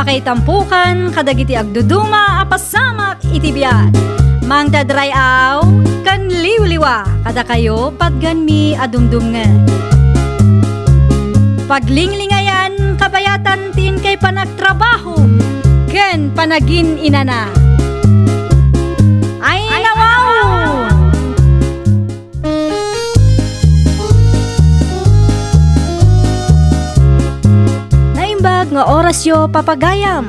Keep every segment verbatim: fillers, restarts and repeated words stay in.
Pakaitampokan kadagiti agduduma a pasamak iti biag. Mangted ray-aw ken liwliwa kadakayo patgenmi a dumdumngeg. Paglinglingayan kabayatan ti inkay panagtrabaho ken panagin-inana. Ay, nawaw! Naimbag nga orasyo, papagayam.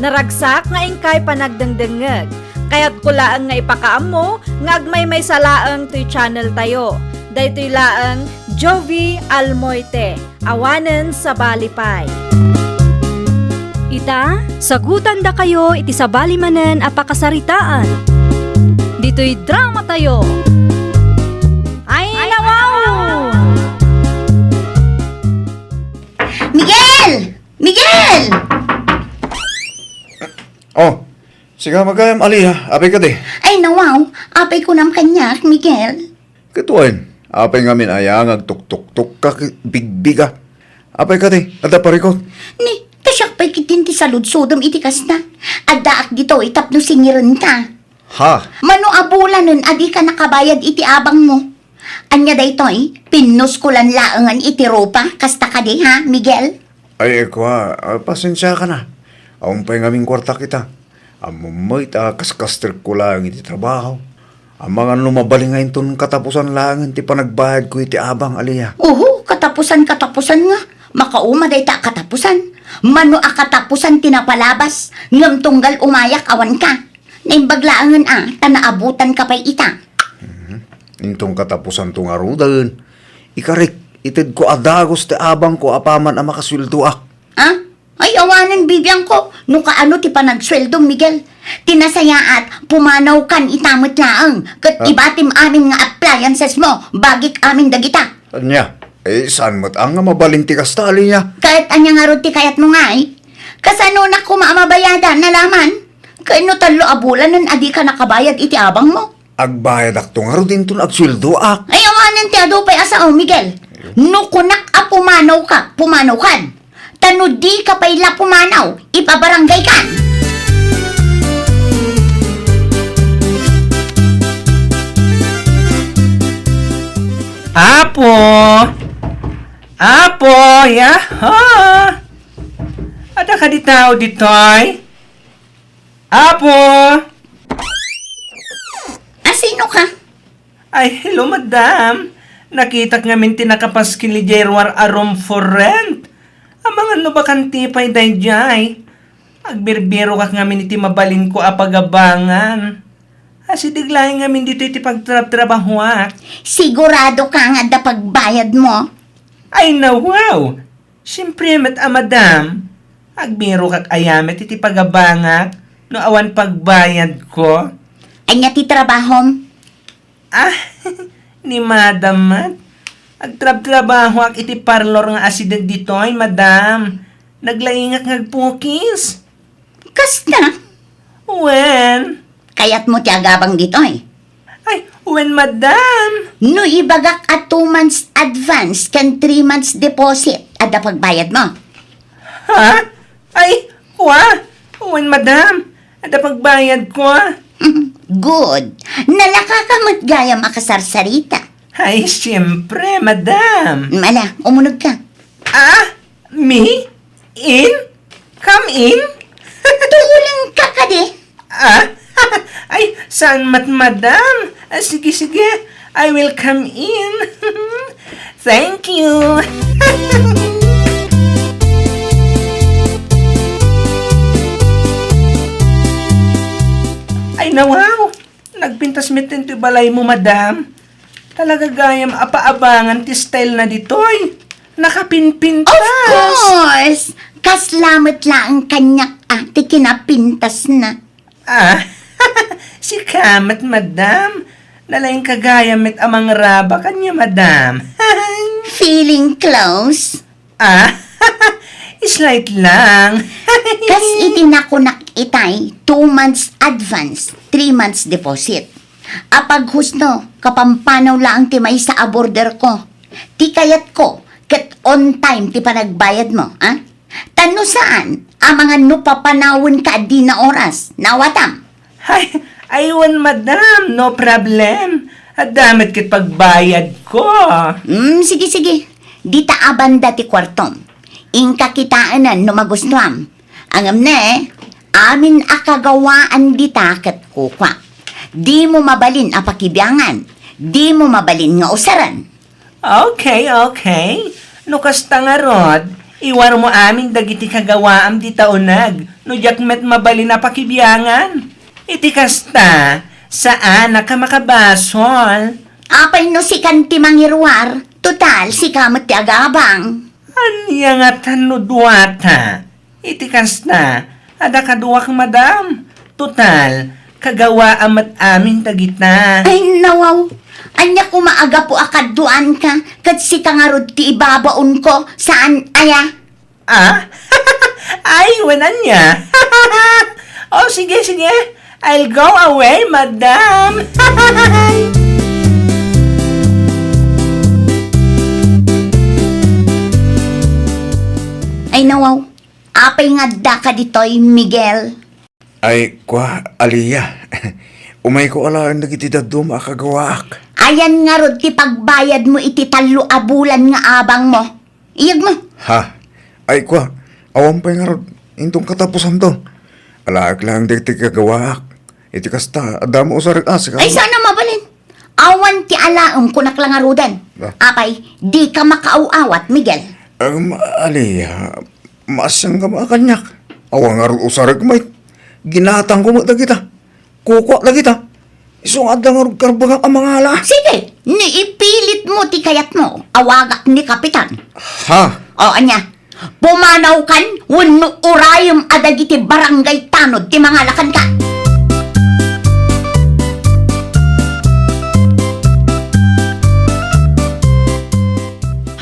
Naragsak nga inkay panagdengdengngeg. Kayatko laeng nga ipakaammo nga agmaymaysa laeng toy channel tayo. Daytoy laeng Jovi Almoite. Awanen sabali pay. Ita, sagutandakayo iti sabali manen a pakasaritaan. Ditoy drama tayo. Ay, nawaw! Miguel! Miguel! Oh, siga magayam, Alia. Apay kadi? Ay, nawaw. Apay kunam kaniak, Miguel. Ket wen, apay ngamin aya nga agtuktuktok ka ket bigbiga? Apay kadi, adda parikut? Ni, ta siak pay ketdin ti saludsodem iti kasta. Addaak ditoy tapno singirenka. Ha? Mano a bulanen a dika nakabayad iti abangmo? Ania daytoy? Pinnuskolan laengen iti rupa? Kasta kadi, ha, Miguel? Ay, kua, ah, pasensiaka na. Awan pay ngamin kuartak ita. Ammom met a kaskastrekko laeng iti trabaho. Amangan no mabalin nga inton katapusan laengen ti panagbayadko iti abang, Alia. Uhu, katapusan, katapusan nga. Makauma dayta a katapusan. Mano a katapusan ti napalabas, ngem tunggal umayak awan ka. Naimbag laengen a, ta naabutan ka pay ita. Mhm. Inton katapusan to ngaruden, ikarik, itedko a dagus ti abangko apaman a makasueldoak. Ha? Ay, awanen, bibiangko, no kaano ti panagsueldom, Miguel. Ti nasayaat, pumanawkan ita met laeng, ket Ah. ibatim amin nga appliances mo, bagik amin dagita. Ania? Eh, saan met nga mabalin ti kasta, Alia? Ket ania ngarud ti kayatmo ngay? Kasanonak koma a mabayadan, nalaman? Ket no tallo a bulanen a dika nakabayad iti abangmo? Agbayadakto ngarud inton agsueldoak. Ay, awanen ti adu pay a sao, Miguel. No kunak a pumanawka, pumanawkan. Ta no dika pay la pumanaw, ipabaranggaykan. Apo! Apo! Yaha! Adda kadi tao ditoy? Apo! Asino ka? Ay, hello, madam. Nakitak ngamin ti nakapaskil idiay ruar a room for rent. Amangan no bakante pay daydiay. Agbirbirokak ngamin iti mabalinko a pagabangan. Asideg laeng ngamin ditoy ti pagtrabtrabahoak. Sigurado ka nga adda pagbayad mo? Ay, nawaw! Siempre met a, madam. Agbirokak aya met iti pagabangak no awan pagbayadko. Ania ti trabahom? Ah, ni madam met. Agtrabtrabahoak iti parlor nga asideg ditoy, madam. Naglaingak nga agpukis. Kasta? Wen. Kayatmo ti agabang ditoy? Ay, wen, madam. No ibagak a two months advance ken three months deposit, adda pagbayadmo? Ha? Ay, kua? Wen, madam. Adda pagbayadko. Good. Nalaka ka met gayam a kasarsarita. Ay, siyempre, madam. Ala, umuneg ka. Ah? Me? In? Come in? Tuuling ka kadi? Ah? Ay, saan met, madam? Ah, sige, sige. I will come in. Thank you. Ay, nawaw. Nagpintas met ti balaymo, madam. Talaga gayam a paabangan ti style na ditoy. Nakapinpintas. Of course! Kasla met laeng kaniak a ti kinapintas na. Ah, sika met, madam. Nalaing ka gayam met a mangraba kaniak, madam. Feeling close? Ah, slight lang. Kas iti nakunak itay, two months advance, three months deposit. Apag husno, kapampanaw laeng ti maysa a border ko. Ti kayatko, ket on time ti panagbayad mo, ah? Ta no saan, amangan no papanawenka a dina oras, nawatam? Ay, ay, wen, madam, no problem. Adda met ket pagbayadko. Hmm, sige, sige. Dita a banda ti kuartom. Inka kitaenan no magustuam. Ngem ne, amin a kagawaan dita ket kukua. Dimo mabalin a pakibiangan. Dimo mabalin nga usaren. Okay, okay. No kasta ngarud, iwarmo amin dagiti kagawaam dita uneg no diak met mabalin a pakibiangan. Iti kasta, saanak a makabasol. Apay no sikan ti mangiruar, total, sika met ti agabang. Ania ngatan no duata? Iti kasta, adda kaduak, madam. Total, kagawaam met amin dagita. Ay, nawaw. Ania koma a gapu a kaduaanka, ket sika ngarud ti ibabaonko, saan aya? Ah? Ay, wen ania? Oh, sige, sige. I'll go away, madam. Ay, nawaw. Apay nga addaka ditoy, Miguel? Ay, kua, Alia. Umayko alaen dagiti dadduma a kagawaak. Ayan ngarud ti pagbayadmo iti tallo a bulan nga abangmo? Iyagmo. Ha? Ay, kua, awan pay ngarud inton katapusanto. Alaek laeng dagiti kagawaak. Iti kasta, adda mo usarek a, sika. Ay, saan a mabalin? Awan ti alaem, kunak la ngaruden. Ah. Apay, dika makaaw-awat, Miguel? Em, Alia, maasianka met a kaniak. Awan ngarud usarek met. Ginatangko met dagita. Kukua dagita. Isu nga adda ngarud karbengak a mangala. Sige, no ipilitmo ti kayatmo, awagak ni Kapitan. Ha? O, ania? Pumanawkan wenno urayem a dagiti barangay tanod ti mangala kenka.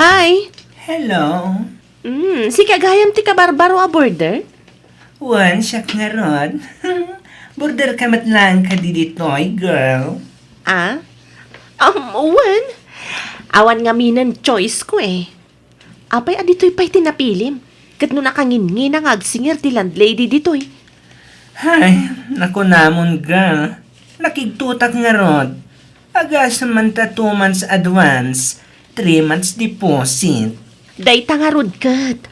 Hi. Hello. Mm, sika gayam ti kabarbaro a border? Wen, siak ngarud. Borderka met laeng kadi ditoy, girl. Ah? Um, wen. Awan ngaminen choice ko eh. Apay a ditoy pay ti napilim? Ket no nakanginngina nga agsingir ti landlady ditoy? Hay, nakunamon, girl. Nakigtotak ngarud. Agasem man ta two months advance, three months deposit. Dayta ngarud ket.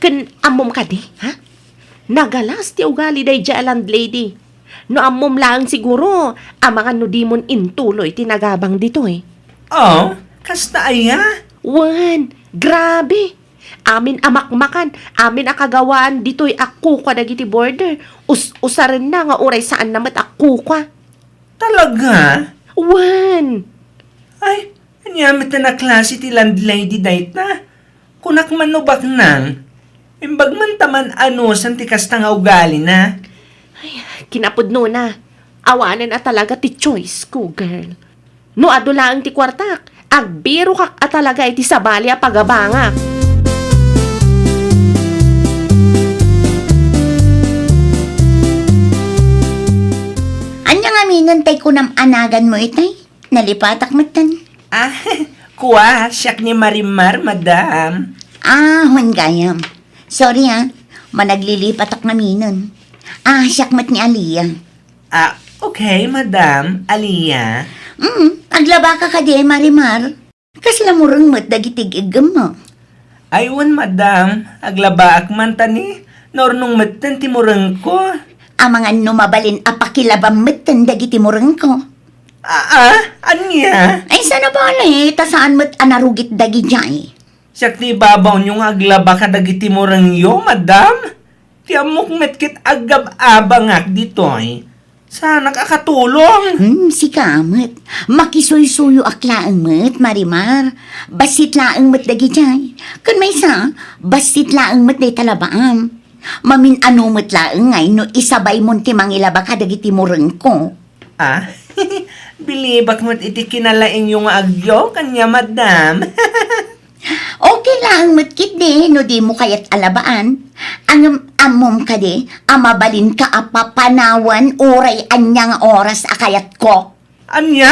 Ken ammom kadi, ha? Nagalas ti ugali daydiay a landlady. No ammom laeng siguro, amangan no dimon intuloy ti nagabang ditoy. Oh, kasta aya? Wen, grabe. Amin a makmakan, amin a kagawaan ditoy a kukua dagiti border. Us-usarenna nga uray saanna met a kukua. Talaga? Wen. Ay, ania met a klase ti landlady dayta? Kunak man no baknang. Imbag man ta man-anusan ti kasta nga ugalina. Ay, kinapudnona. Awanen a talaga ti choice ko, girl. No adu laeng ti kuartak, agbirokak a talaga iti sabali a pagabangak. Ania ngaminen tay kunam a naganmo itay? Nalipatak metten. Ah, kua, siak ni Marimar, madam. Ah, wen gayam. Sorry, ah. Managlilipatak ngaminen. Ah, siak met ni Alia. Ah, okay, madam. Alia? Mm, aglabaka kadi, Marimar. Kasla mureng met dagiti ig-iggemmo? Ay, wen, madam. Aglabaak man ta ni, naurnong metten ti murengko. Amangan no mabalin a pakilabam metten dagiti murengko. Aa, ania? Ay, sana bale, ta saan met a narugit dagidiay. Siak ti ibabaonyo nga aglaba kadagiti murengyo, madam? Ti ammok met ket agab-abangak ditoy. Saanak a katulong. Hmm, sika met. Makisuysuyoak laeng met, Marimar. Bassit laeng met dagidiay. Ken maysa, bassit laeng met dayta labaam. Mamin-ano met laeng ngay no isabaymon ti mangilaba kadagiti murengko. Ah, bilibak met iti kinalaingyo nga agyo kaniak, madam. Okay laeng met ketdi no dimo kayat a labaan. Ngem ammom kadi a mabalinka a papanawan uray ania nga oras a kayatko. Ania?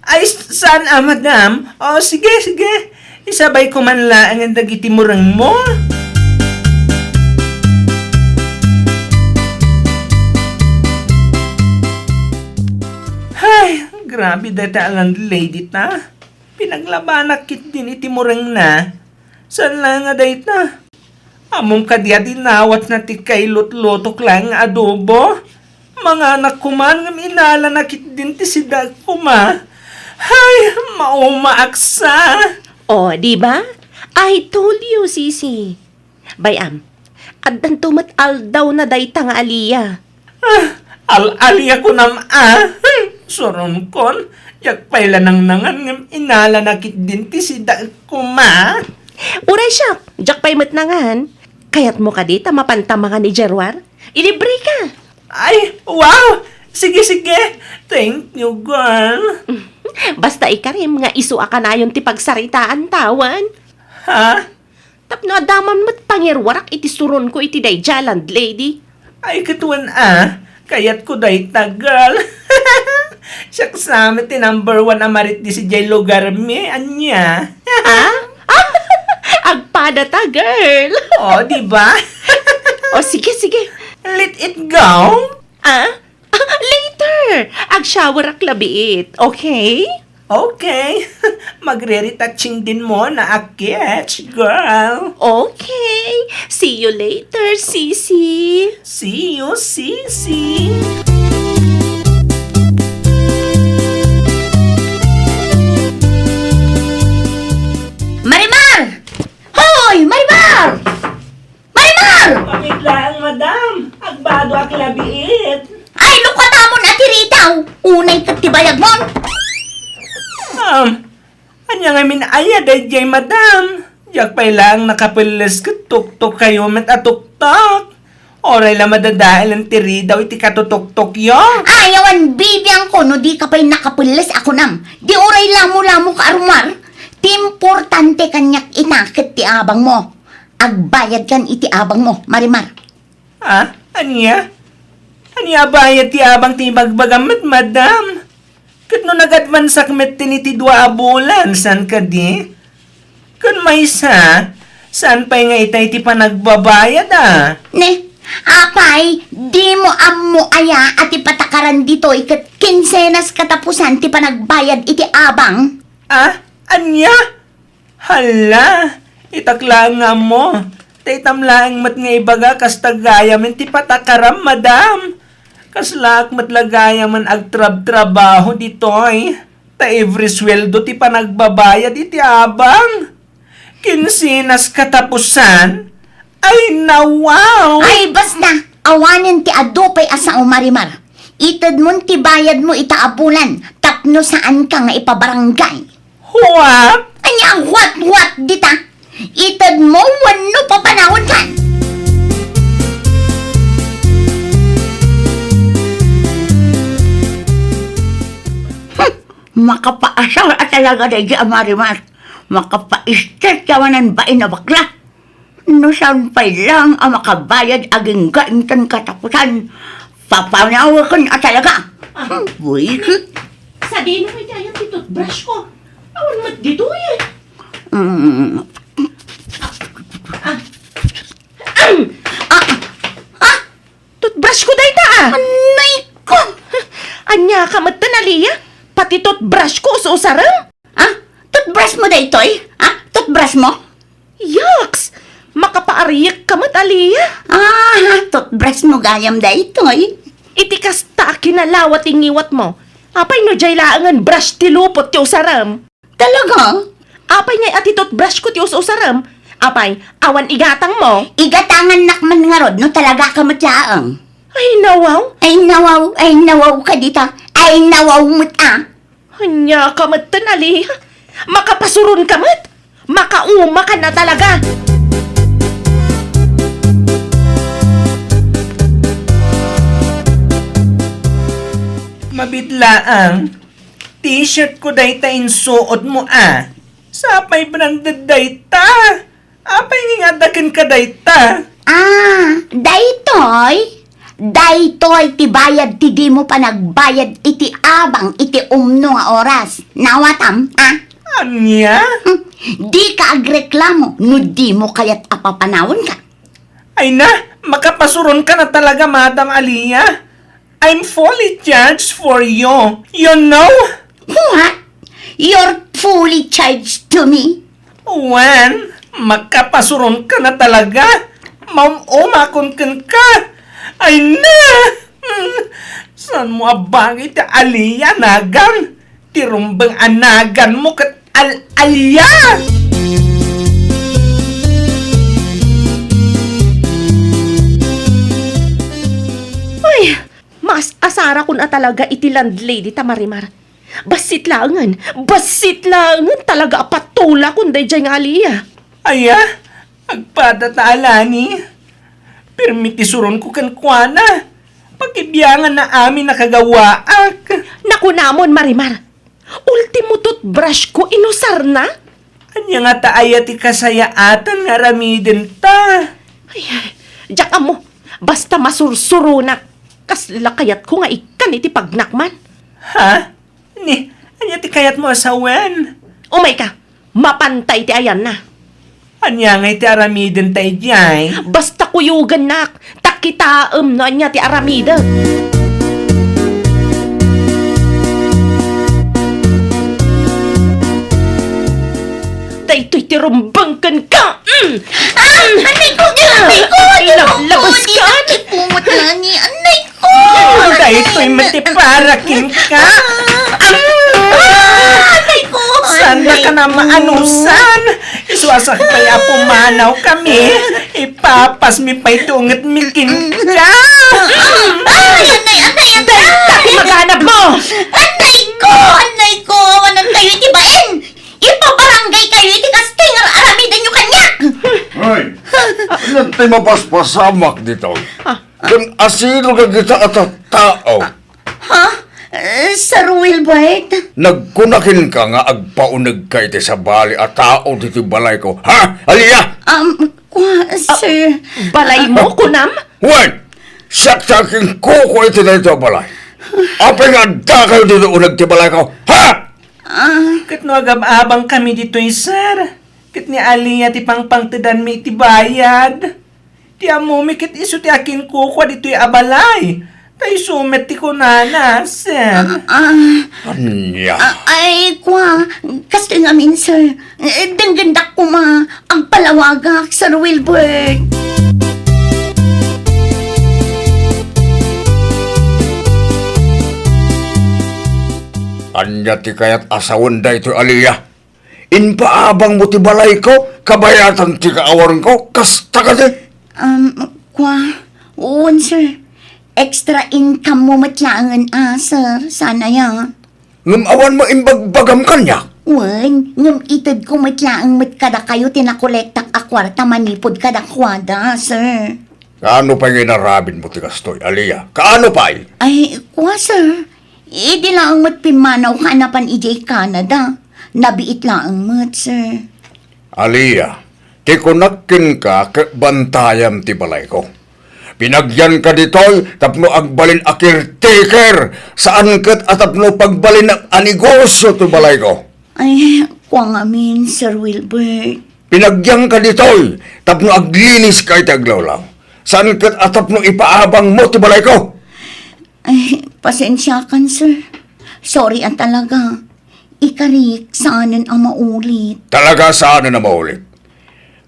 Ay, s-, saan a, madam? O, sige, sige. Isabayko man laeng dagiti murengmo. Grabe dayta a landlady ta. Pinaglabanak ketdin iti murengna. Saan la nga dayta? Ammom kadi a dinawatna ti kailutlutok laeng nga adobo? Manganak koma ngem inalana ketdin ti sidaek koma. Hay, maumaaksa! O, di ba? I told you, Sisi. Bay-am, addanto met aldawna dayta nga alia. Ah, al-alia kunam a. Hmm, suronkon, diak pay la nangnangan ngem inalana ketdin ti sidaek koma. Uray siak, diak pay met nangan. Kayatmo kadi ta mapanta mangan idiay ruar? Ilibreka. Ay, wow! Sige, sige. Thank you, girl. Basta ikarim nga isu a kanayon ti pagsaritaan, tawan. Ha? Tapno adda man met pangiruarak iti suronko iti daydiay a landlady. Ay, ket wen a, kayatko dayta, girl. Siak sa met ti number one a maritdis idiay lugarmi, ania? Ha? Agpadata, girl. O, di ba? O, sige, sige. Let it go. Ah? Ah, later! Ag-showerak la biit, okay? Okay. Magre-retouching din muna a kits, girl. Okay. See you later, Sisi. See you, Sisi. Marimar! Hoy, Marimar! Marimar! Pamit laeng, madam. Agbadoak la biit. Ay, lukatamon a ti ridaw. Unay ket ti bayagmon. Um, ania ngamin aya daydiay, madam? Diak pay laeng nakapelles ket tuktok kayo met a tuktok. Uray la madadaelen ti ridaw iti katutuktokyo. Ay, awan bibiangko no dika pay nakapelles a kunam. Di uray lamo-lamo ka a rumar. Ti importante kaniak ita ket ti abangmo. Agbayadkan iti abangmo, Marimar. Ah, ania? Ania a bayad ti abang ti ibagbagam met, madam? Ket no nag-advansak met ti dua a bulan, saan kadi? Ken maysa, saan pay nga itay ti panagbabayad, a? Ne, apay, dimo ammo aya a ti patakaran ditoy ket kinsenas katapusan ti panagbayad iti abang? Ah, ania? Hala, itak laeng nga ammo. Ta itam laeng met nga ibaga kasta gayamen ti patakaram, madam. Kaslaak met la gayamen agtrabtrabaho ditoy. Ta every sueldo ti panagbabayad iti abang. Kinsenas katapusan. Ay, nawaw! Ay, basta! Awanen ti adu pay a sao, Marimar. Itedmon ti bayadmo ita a bulan tapno saanka nga ipabarangay. What? Ania a what, what dita? Itedmo wenno papanawankan? Hmm, makapaasar a talaga daydi a Marimar. Makapaistek ti awanan bain a bakla. No saan pay laeng a makabayad agingga inton katapusan, papanawaken a talaga. Ah, hmm, buwisit. Sadino pay ti ayat ti toothbrush ko? Awan met ditoy, eh. Mm. Ah. Ah. Ah! Toothbrush ko dayta, ah! Anay ko! Ania ka met, Alia? Pati toothbrush ko us-usarem? Ah? Toothbrush mo daytoy? Ah? Toothbrush mo? Yaks! Makapaariyek ka met, Alia! Ah, toothbrush mo gayam daytoy? Iti kasta a kinalawa ti ngiwat mo, apay no diay laengen brush ti lupot ti usarem? Talaga? Apay ngay a ti toothbrush ko ti us-usarem? Apay, awan igatang mo? Igatangannak man ngarud no talaga ka met laeng. Ay, nawaw. Ay, nawaw. Ay, nawaw ka dita. Ay, nawaw met, ah. Ania ka met, Alia? Makapasuron ka met? Makauma ka na talaga. Mabit laeng. T-shirt ko dayta insuot mo, a. Sapay branded dayta. Apay nga adda kenka dayta? Ah, daytoy? Daytoy ti bayad ti dimo panagbayad iti abang iti umno nga oras. Nawatam, a? Ania? Hmm, dika agreklamo no dimo kayat a papanawanka. Ay na, makapasuron ka na talaga, Madam Alia. I'm fully charged for you. You know? What? You're fully charged to me? Wen, makapasuronka na talaga. Maum-umakon kenka. Ay na! Hmm, saan mo a bagay ti Aliyah a nagan? Ti rumbeng a nagan mo ket al-, Aliyah! Ay, mas asarakon a talaga iti landlady ta Marimar. Bassit laengen, bassit laengen talaga a patulakon daydiay nga Aliyah. Aya, agpada ta alani. Pirmi ti suronko kenkuana. Pakibianganna amin a kagawaak. Nakunamon, Marimar. Ultimo toothbrush ko, inusarna? Ania ngata aya ti kasayaatan nga aramidenta? Ay, diak ammo. Basta masursuronak. Kasla kayatko nga ikkan iti pagnakman. Ha? Ni, ania ti kayatmo a sawen? Umayka, mapantay ti ayanna. Ania ngay ti aramidenta idiay? Basta kuyogennak, ta kitaem no ania ti aramidek. Daytoy ti rumbeng kenka. Mm. Ah, anay ko, anay ko, anay ko, lablabas ka. Anay ko, anay ko. Daytoy met ti para kenka. Ah! Aray ko! Saan ka na maanusan? Isuasak pay a pumanaw kami. Ipapas mi pay ti unget mi kenka. Ay, anay, anay, anay! Dayta ti maganab mo! Anay ko! Anay ko! Awanan kayo iti bain! Ipabarangay kayo iti kastoy nga aramiden nyo kaniak! Ay, ania ti mapaspasamak dito? Ah. Ken asino dagita a tattao? Ha? Eh, Sir Wilbert? Nagkuna kenka nga agpaunegka iti sabali a tao ditoy balayko. Ha, Aliyah? Um, kwa, ah, sir. Balaymo, kunam? Wen, siak ti akinkukua iti daytoy a balay. Apay nga addakayo ditoy uneg ti balayko? Ha? Ah. Ket no agab-abangkami ditoy, sir, ket ni Aliyah ti pangpangtedanmi iti bayad. Ti ammomi ket isu ti akinkukua ditoy a balay, ta isu met ti kunana, sir. Ah, ah. Ania? Ah, ay, kwa, kastoy ngamin, sir. Eh, denggendak koma, agpalawagak, Sir Wilbert. Ania ti kayat a sawen daytoy, Aliyah? Impaabangmo ti balayko, kabayatan ti kaawanko, kasta kadi? Um, kwa, wen, sir. Extra income mo met laengen a, sir. Sana ya. Ngem awan mo imbagbagam kaniak? Wen, ngem itedko met laeng met kadakayo ti nakolektak a kuarta manipud kadakuada, sir. Kaano pay nga inaramidmo ti kastoy, Aliyah? Kaano pay? Ay, kwa, sir. Idi laeng met pimmanawka a napan idiay Canada, nabiit laeng met, sir. Aliyah, ti kunak kenka ket bantayam ti balayko. Pinagyanka ditoy tapno agbalin a caretaker, saan ket a tapno pagbalin a negosyo ti balayko. Ay, kwa ngamin, Sir Wilbert. Pinagyanka ditoy tapno agliniska iti aglawlaw. Saan ket a tapno ipaabangmo ti balayko. Ay, pasensiakan, sir. Sorry a talaga. Ikarik, saanen a maulit. Talaga saanen a maulit.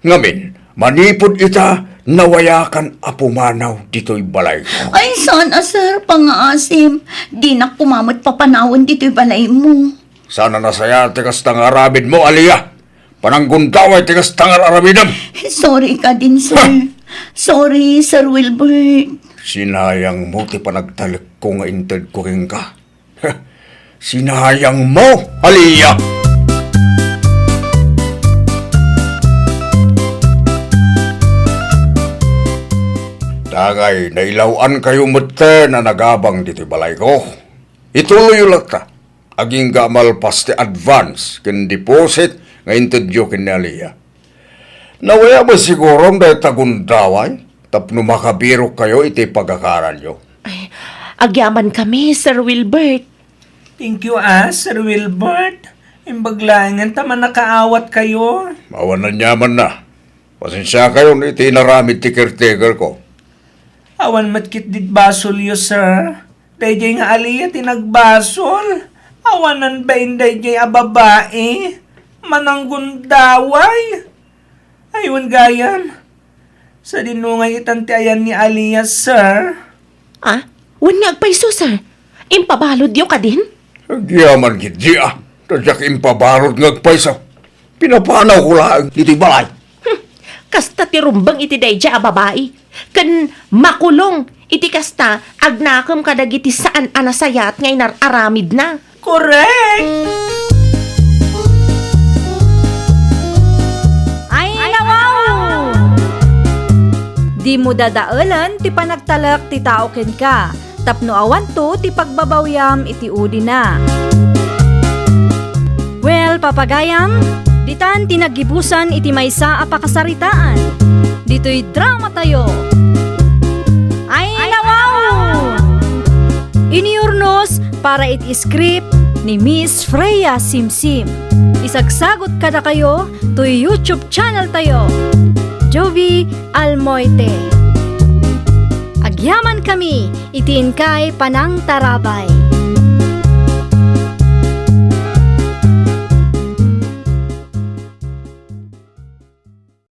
Ngamin, manipud ita, nawayakan a pumanaw ditoy balayko. Ay, sana, sir, pangaasim. Dinak koma met papanawen ditoy balaymo. Sana nasayaat ti kasta nga aramidmo, Aliyah. Pananggundaway ti kasta nga aramidem. Sorry kadin, sir. Ha? Sorry, Sir Wilbert. Sinayangmo ti panagtalekko nga intedko kenka. Sinayangmo, Aliyah. Dagay, nailaw-ankayo metten a nagabang ditoy balayko. Ituloyyo latta. Agingga a malpas ti advance ken deposit nga intedyo ken ni Aliyah. Nawaya met sigurom dayta gundaway tapno makabirokkayo iti pagakaranyo. Ay, agyamankami, Sir Wilbert. Thank you, ah, Sir Wilbert. Imbag laengen ta mannakaawatkayo. Awan aniamanna. Pasensiakayon iti inaramid ti caretaker ko. Awan met ketdi ti basolyo, sir. Daydiay nga Aliyah ti nagbasol. Awanan bain daydiay a babai. Mananggundaway. Ay, wen gayam. Sadino ngay itan ti ayan ni Aliyah, sir? Ah, wen nga agpayso, sir. Impabaludyo kadin? Agyaman ketdi a. Ta diak impabalud nga agpayso. Pinapanawko laeng ditoy balay. Hmm, kasta ti rumbeng iti daydiay a babai. Ken makulong iti kasta, agnakem kadagiti saan a nasayaat nga inar-aramidna. Correct! Ay, nawaw! Dimo dadaelen ti panagtalek ti tao kenka, tapno awanto ti pagbabawiam iti udina. Well, papagayam, ditan ti naggibusan iti maysa a pakasaritaan. Ditoy dramatayo. Ay, nawaw! Iniurnos para iti script ni Miss Freya Simsim. Isagsagot kadakayo toy YouTube channel tayo, Jovi Almoite. Agyaman kami iti inkay panangtarabay.